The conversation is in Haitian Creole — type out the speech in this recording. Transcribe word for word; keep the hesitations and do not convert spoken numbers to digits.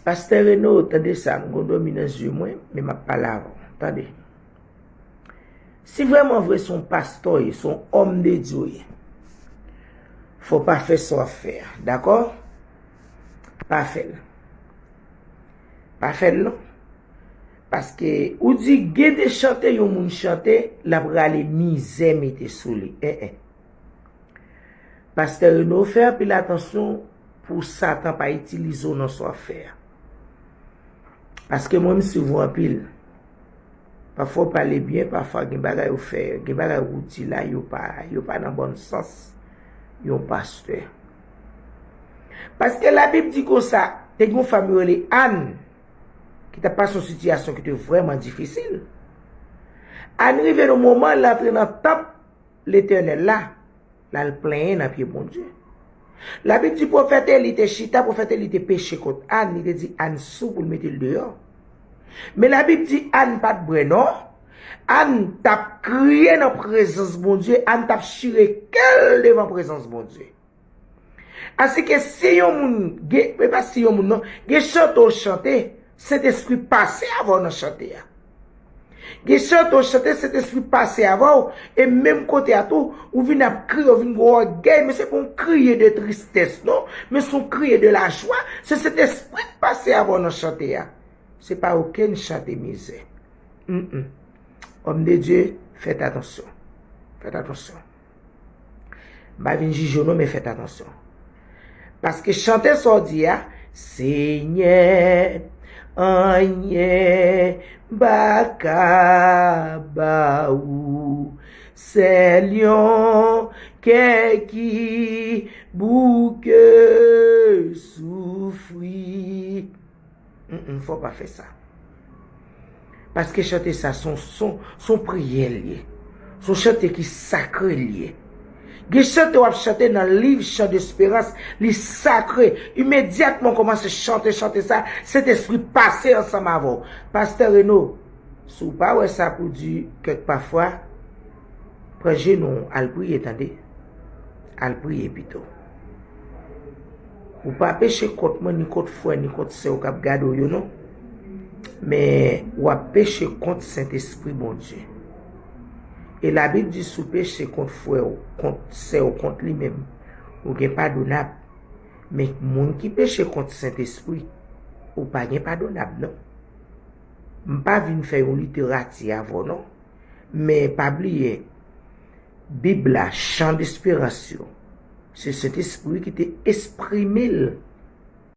Pastè Reno, tande sa, m gon dòmi nan zye mwen, men m ap pale avè w. Tande. Si vrèman vre se yon pastè w ye, se yon òm de Dye w ye, fò w pa fè sa w ap fè a, dakò? Pa fè l. Pa fè l non. Paske ou di gen de chante yon moun chante, l ap rale mizè mete sou li. En, en. Pastè Reno, fè anpil atansyon pou Satan pa itilize w nan sa w ap fè a. Paske mwen, m swiv ou anpil. Pafwa w pale byen, pafwa gen bagay ou fè, gen bagay ou di la, yo pa, yo pa nan bòn sans yon pastè. Paske Labib di konsa, te gen yon fanm yo rele Ann, ki t ap pase yon sitiyasyon ki te vrèman difisil. Ann rive nan moman l antre nan tanp Letènèl la, l al plenyen nan pye Bondye. Labib di pwofèt Eli te chita, pwofèt Eli te peche kont Ann, li te di Ann sou pou l mete l deyò. Men Labib di Ann pa t bwè non. Ann t ap kriye nan prezans Bondye, Ann t ap chire kè l devan prezans Bondye. Asike si yon moun, gen, e pa si yon moun non, gen chante w chante, Sentespri pase avè w nan chante a. Gen chante w chante, Sentespri pase avè w, e menm kote a tou, ou vin ap kriye, ou vin gen ògèy, men se pa yon kriye de tristès non, men se yon kriye de lajwa, se Sentespri k pase avè w nan chante a. Se pa okenn chante mizè. Mm, mm. Homme de Dieu, faites attention. Faites attention. M pa vin jije w non, men fèt atansyon. Paske chante sa w di a, Senyè, anyen m pa ka ba ou, sèl yon kè ki bouke soufri. Mm, mm, fò w pa fè sa. Paske chante sa se yon, se yon, se yon priyè l ye. Se yon chante ki sakre l ye. Gen chante w ap chante nan liv Chan Desperans, li sakre. Imedyatman w kòmanse chante chante sa, Sentespri pase ansanm avè w. Pastè Reno, si w pa wè sa pou di kèk pafwa, pran jenou w, al priye, tande. Al priye pito. Ou pa peche kont mwen, ni kont frè, ni kont sè w k ap gade w yo, non. Men, w ap peche kont Sentespri Bondye. E Labib di, si w peche kont frè w, kont sè w, kont li menm, ou gen padonab. Men, moun ki peche kont Sentespri, ou pa gen padonab, non. M pa vin fè yon literati avè w, non. Men pa bliye, Bib la, chan desperans yo, se Sentespri ki te esprime l